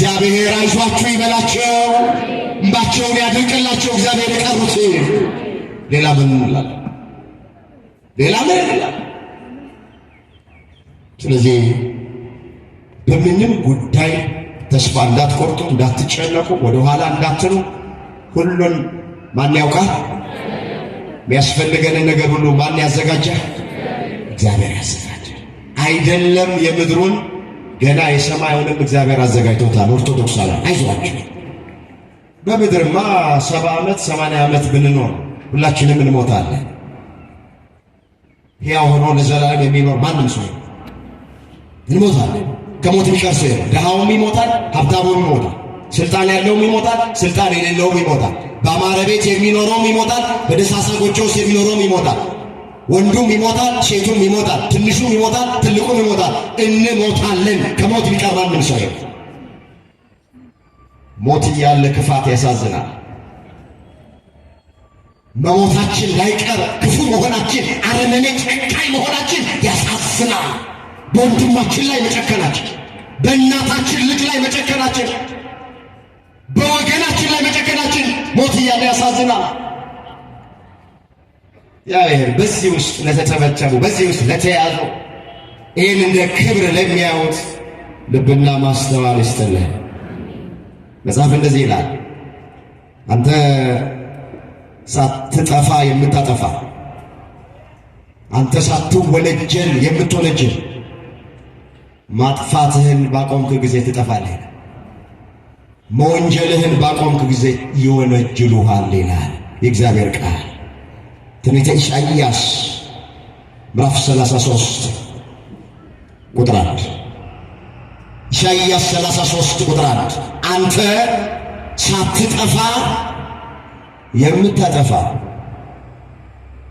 እግዚአብሔር አይዟችሁ ይበላቸው፣ እንባቸውን ያድርቅላቸው። እግዚአብሔር የቀሩት ሌላ ምን እንላለን? ሌላ ምን እንላለን? ስለዚህ በምንም ጉዳይ ተስፋ እንዳትቆርጡ፣ እንዳትጨነቁ፣ ወደኋላ እንዳትሉ። ሁሉን ማን ያውቃል? የሚያስፈልገንን ነገር ሁሉ ማን ያዘጋጃል? እግዚአብሔር ያዘጋጃል። አይደለም የምድሩን ገና የሰማዩንም እግዚአብሔር አዘጋጅቶታል። ኦርቶዶክሳውያን አይዟችሁ። በምድርማ 70 ዓመት 80 ዓመት ብንኖር ሁላችንም እንሞታለን። ሕያው ሆኖ ለዘላለም የሚኖር ማንም ሰው እንሞታለን። ከሞት የሚቀር ሰው የለም። ድሃውም ይሞታል፣ ሀብታሙም ይሞታል፣ ስልጣን ያለውም ይሞታል፣ ስልጣን የሌለውም ይሞታል። በአማረ ቤት የሚኖረውም ይሞታል፣ በደሳሳ ጎጆ ውስጥ የሚኖረውም ይሞታል። ወንዱም ይሞታል፣ ሴቱም ይሞታል፣ ትንሹም ይሞታል፣ ትልቁም ይሞታል። እንሞታለን። ከሞት ቢቀር ማንም ሰው የለም። ሞት እያለ ክፋት ያሳዝናል። መሞታችን ላይቀር ክፉ መሆናችን፣ አረመኔ ጨካኝ መሆናችን ያሳዝናል። በወንድማችን ላይ መጨከናችን፣ በእናታችን ልጅ ላይ መጨከናችን፣ በወገናችን ላይ መጨከናችን ሞት እያለ ያሳዝናል። እግዚአብሔር በዚህ ውስጥ ለተጨበጨቡ፣ በዚህ ውስጥ ለተያዙ፣ ይህን እንደ ክብር ለሚያዩት ልብና ማስተዋል ይስጥልህ። መጽሐፍ እንደዚህ ይላል፣ አንተ ሳትጠፋ የምታጠፋ፣ አንተ ሳትወነጀል የምትወነጅል፣ ማጥፋትህን ባቆምክ ጊዜ ትጠፋለህ፣ መወንጀልህን ባቆምክ ጊዜ ይወነጅሉሃል ይላል የእግዚአብሔር ቃል። ትንቢተ ኢሳይያስ ምዕራፍ 33 ቁጥር 1። ኢሳይያስ 33 ቁጥር 1። አንተ ሳትጠፋ የምታጠፋ፣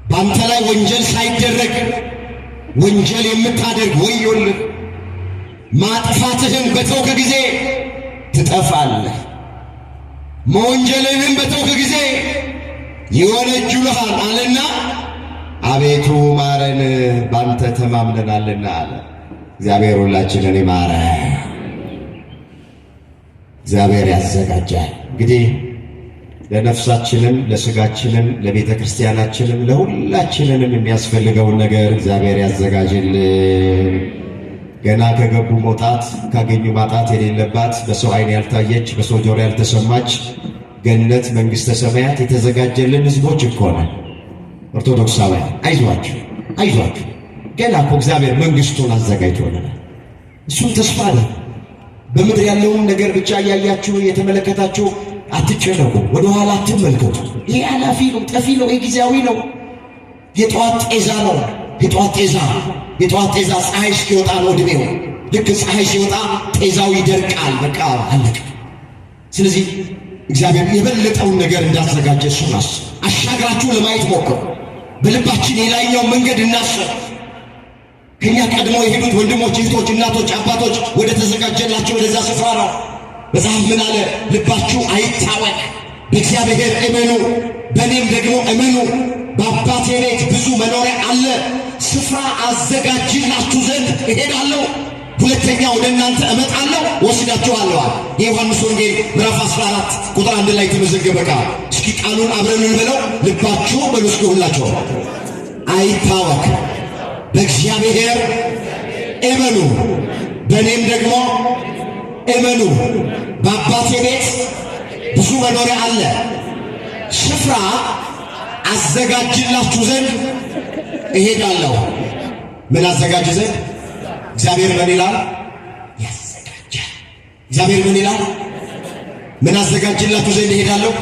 በአንተ ላይ ወንጀል ሳይደረግ ወንጀል የምታደርግ ወዮልህ። ማጥፋትህን በተውክ ጊዜ ትጠፋለህ፣ መወንጀልህንም በተውክ ጊዜ ይወነጅሉሃል አለና፣ አቤቱ ማረን፣ ባንተ ተማምነናልና አለ። እግዚአብሔር ሁላችንን ይማረን። እግዚአብሔር ያዘጋጃል። እንግዲህ ለነፍሳችንም ለስጋችንም ለቤተ ክርስቲያናችንም ለሁላችንንም የሚያስፈልገውን ነገር እግዚአብሔር ያዘጋጅልን። ገና ከገቡ መውጣት ካገኙ ማጣት የሌለባት፣ በሰው ዓይን ያልታየች፣ በሰው ጆሮ ያልተሰማች ገነት መንግሥተ ሰማያት የተዘጋጀልን ሕዝቦች እኮ ነን። ኦርቶዶክሳውያን አይዟችሁ፣ አይዟችሁ። ገና እኮ እግዚአብሔር መንግሥቱን አዘጋጅቶልናል። እሱን ተስፋ አለ። በምድር ያለውን ነገር ብቻ እያያችሁ እየተመለከታችሁ አትጨነቁ፣ ወደኋላ አትመልከቱ። ይሄ ኃላፊ ነው፣ ጠፊ ነው፣ ይሄ ጊዜያዊ ነው። የጠዋት ጤዛ ነው። የጠዋት ጤዛ፣ የጠዋት ጤዛ ፀሐይ እስኪወጣ ነው ዕድሜው። ልክ ፀሐይ ሲወጣ ጤዛው ይደርቃል። በቃ አለቀ። ስለዚህ እግዚአብሔር የበለጠውን ነገር እንዳዘጋጀ እሱን አስብ። አሻግራችሁ ለማየት ሞክሩ። በልባችን የላይኛው መንገድ እናስብ። ከኛ ቀድሞ የሄዱት ወንድሞች፣ እህቶች፣ እናቶች፣ አባቶች ወደ ተዘጋጀላቸው ወደዛ ስፍራ ነው። መጽሐፍ ምን አለ? ልባችሁ አይታወክ፣ በእግዚአብሔር እመኑ፣ በእኔም ደግሞ እመኑ። በአባቴ ቤት ብዙ መኖሪያ አለ፣ ስፍራ አዘጋጅላችሁ ዘንድ እሄዳለሁ። ሁለተኛ ወደ እናንተ እመጣለሁ፣ ወስዳችኋለሁ። የዮሐንስ ወንጌል ምዕራፍ 14 ቁጥር 1 ላይ የተመዘገበ ቃል። እስኪ ቃሉን አብረን እንበለው። ልባችሁ በሉ እስኪ ሁላችሁ አይታወክ፣ በእግዚአብሔር እመኑ፣ በእኔም ደግሞ እመኑ። በአባቴ ቤት ብዙ መኖሪያ አለ፣ ስፍራ አዘጋጅላችሁ ዘንድ እሄዳለሁ። ምን አዘጋጅ ዘንድ? እግዚአብሔር ምን ይላል? ያዘጋጃል። እግዚአብሔር ምን ይላል? ምን አዘጋጅላችሁ ዘንድ እሄዳለሁ።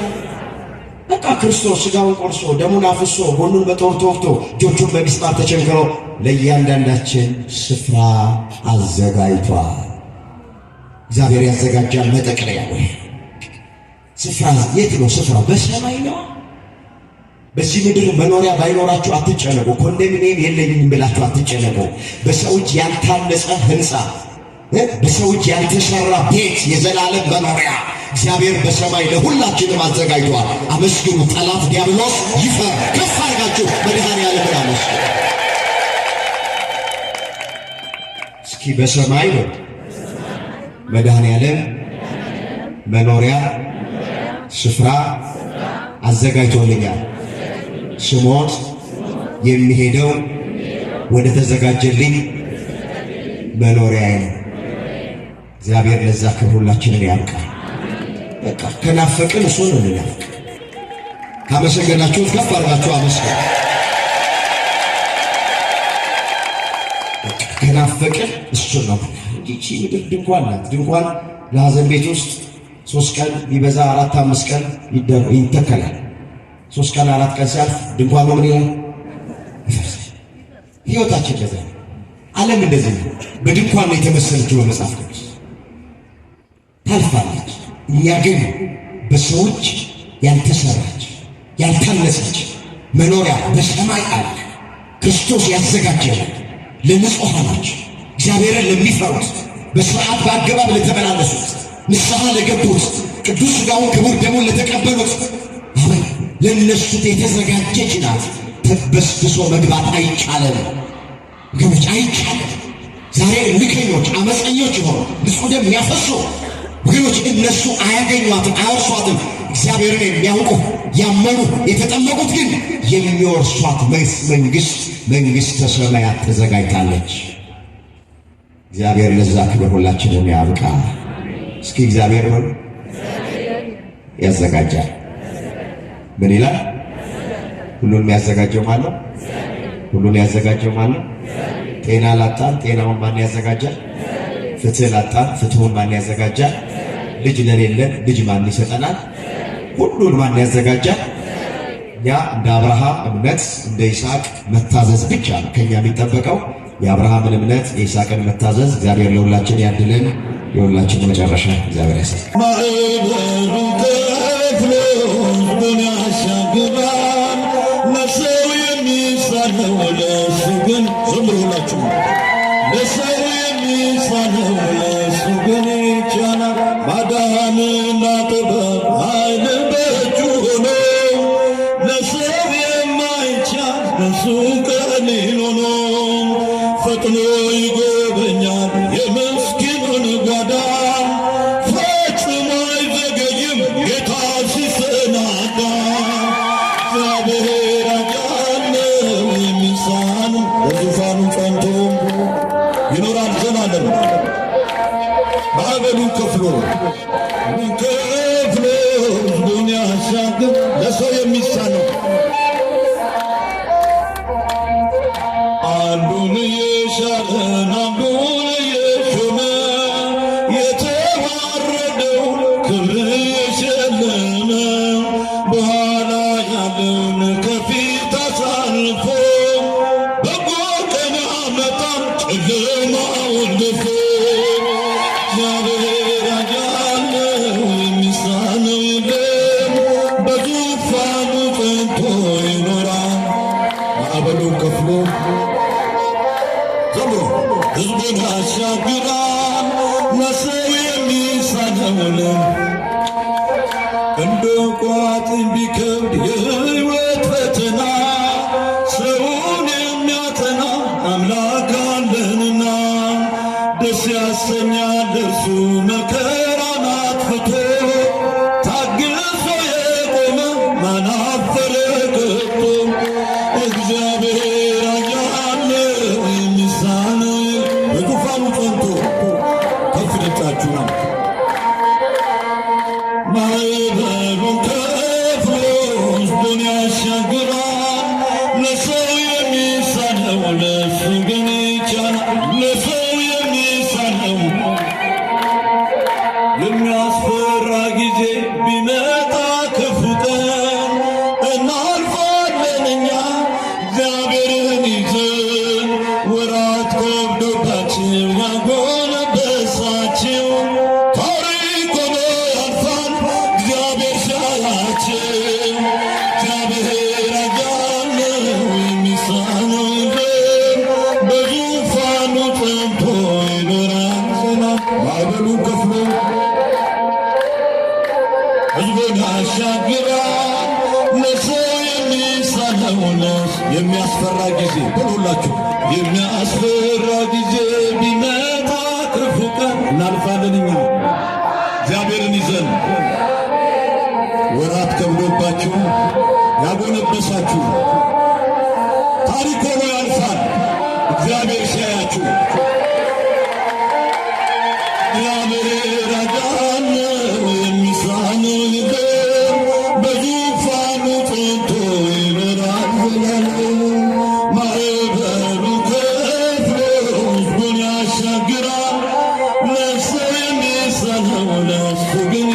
በቃ ክርስቶስ ስጋውን ቆርሶ ደሙን አፍሶ ጎኑን በጦር ተወግቶ እጆቹን በሚስማር ተቸንክሮ ለእያንዳንዳችን ስፍራ አዘጋጅቷል። እግዚአብሔር ያዘጋጃል። መጠቅለያ ወይ ስፍራ የት ነው ስፍራው? በሰማይ ነው። በዚህ ምድር መኖሪያ ባይኖራችሁ አትጨነቁ። ኮንዶሚኒየም የለኝም ብላችሁ አትጨነቁ። በሰው እጅ ያልታነጸ ህንፃ፣ በሰው እጅ ያልተሰራ ቤት፣ የዘላለም መኖሪያ እግዚአብሔር በሰማይ ለሁላችንም አዘጋጅቷል። አመስግኑ። ጠላት ዲያብሎስ ይፈር። ከፍ አድርጋችሁ መድኃኔዓለምን አመስግኑ። እስኪ በሰማይ ነው መድኃኔዓለም መኖሪያ ስፍራ አዘጋጅቶልኛል። ስሞት የሚሄደው ወደ ተዘጋጀልኝ መኖሪያዬ ነው። እግዚአብሔር ለዛ ክብር ሁላችንን ያብቃል። በቃ ከናፈቅን እሱን እንናፍቅ። ካመሰገናችሁት ከፍ አድርጋችሁ አመስግኑ። ከናፈቅን እሱን ነው እንጂ ይህቺ ምድር ድንኳን ናት። ድንኳን ለሐዘን ቤት ውስጥ 3 ቀን ቢበዛ 4 5 ቀን ይተከላል። 3 ቀን 4 ቀን ሲያልፍ ድንኳኑ ምን ይላል? ይፈርሳል። ህይወታችን እንደዚህ ነው። ዓለም እንደዚህ ነው። በድንኳን ነው የተመሰለችው በመጽሐፍ ቅዱስ ታልፋለች። እኛ ግን በሰዎች ያልተሰራች ያልታነጸች መኖሪያ በሰማይ አለ። ክርስቶስ ያዘጋጀልን ለንጹሐኖች፣ እግዚአብሔርን ለሚፈሩት፣ በስርዓት በአገባብ ለተመላለሱት፣ ንስሐ ለገቡት፣ ቅዱስ ሥጋውን ክቡር ደሙን ለተቀበሉት አሜን፣ ለነሱ የተዘጋጀች ናት። ተበስብሶ መግባት አይቻልም ወገኖች፣ አይቻልም። ዛሬ እልከኞች፣ አመፀኞች የሆኑ ንጹሕ ደም ያፈሱ ወገኖች እነሱ አያገኟትም፣ አያወርሷትም። እግዚአብሔርን የሚያውቁ ያመኑ የተጠመቁት ግን የሚወርሷት መንግስተ ሰማያት ተዘጋጅታለች። እግዚአብሔር ለዛ ክብር ሁላችንን ያብቃ። እስኪ እግዚአብሔር በሉ። ያዘጋጃል። ምን ይላል? ሁሉን የሚያዘጋጀው ማን ነው? ሁሉን ያዘጋጀው ማን ነው? ጤና ላጣን ጤናውን ማን ያዘጋጃል? ፍትህ ላጣን ፍትሁን ማን ያዘጋጃል? ልጅ ለሌለን ልጅ ማን ይሰጠናል? ሁሉን ማን ያዘጋጃል? እኛ እንደ አብርሃም እምነት እንደ ይስሐቅ መታዘዝ ብቻ ነው ከኛ የሚጠበቀው። የአብርሃምን እምነት የይስሐቅን መታዘዝ እግዚአብሔር ለሁላችን ያድልን። የሁላችን መጨረሻ እግዚአብሔር ያሳይ። ማዕበሉን ከፍሎ ሕዝቡን ያሻግራል። ለሰው የሚሳነው ለእሱ ግን ዘምሩላችሁ። ለሰው የሚሳነው ለእሱ ግን ይቻላል። ማዳንና ጥበብ ኃይል በእጁ ሆኖ ለሰው የማይቻል ለእሱ ቀሊል ሆኖ ፈጥኖ ይጎበኛል የምስኪኑን ጓዳ ፈጽሞ አይዘገይም ጌታ ሲሰናዳ። እግዚአብሔር ኃያል ነው የሚሳነው በዙፋኑ ጸንቶ ይኖራል ዘላለም። ማዕበሉን ከፍሎ ከፍሎ ሕዝቡን ያሻግር ለሰው የሚሳነው አንዱን እየሻረ አንዱን እየሾመ የተዋረደውን ክብር የሸለመ በኋላ ያለውን ከፊት አሳልፎ በጎ ቀን አመጣ ጨለማውን ገፎ። እግዚአብሔር ኃያል ነው የሚሳነው የለም በዙፋኑ ጸንቶ ይኖራል። ማዕበሉን ከፍሎ ዘምሮ ሕዝቡን ያሻግራል ለሰው የሚሳነው እንደ ቋጥኝ ቢከብድ የሕይወት ፈተና ሰውን የሚያጸና አምላክ አለንና ደስ ያሰኛል እርሱ መከራን አጥፍቶ ታግሶ የቆመ ማን አፈረ ከቶ። እግዚአብሔር ኃያል ነው የሚሳነው በዙፋኑ ጸንቶ ከፍ ድምፃችሁ ነው። ማዕበሉን ከፍሎ ሕዝቡን ያሻግራል ለሰው የሚሳነው ለእሱ ግን ይቻላል። ለሰው የሚሳነው የሚያስፈራ ጊዜ ቢመጣ ክፉ ቀን እናልፋለን እኛ እግዚአብሔርን ይዘን ወራት ከብዶባችሁ ያጎነበሳችሁ ታሪክ ሆኖ ያልፋል እግዚአብሔር ሲያያችሁ። እግዚአብሔር ኃያል ነው የሚሳነው የለም በዙፋኑ ጸንቶ ይኖራል ዘላለም። ማዕበሉን ከፍሎ ሕዝቡን ያሻግራል ለሰው የሚሳነው የሚያስፈራ ጊዜ በሉላችሁ የሚያስፈራ ጊዜ ቢመጣ ክፉ ቀን እናልፋለን እኛ እግዚአብሔርን እግዚአብሔርን ይዘን ወራት ከብዶባችሁ ያጎነበሳችሁ ታሪክ ሆኖ ያልፋል። እግዚአብሔር ሲያያችሁ እግዚአብሔር አዳነ፣ የሚሳነው የለም። በዙፋኑ ጸንቶ ይኖራል ዘላለም። ማዕበሉ ከፍሎ ሕዝቡን ያሻግራል። ለሰው የሚሳነው ለእሱ ግን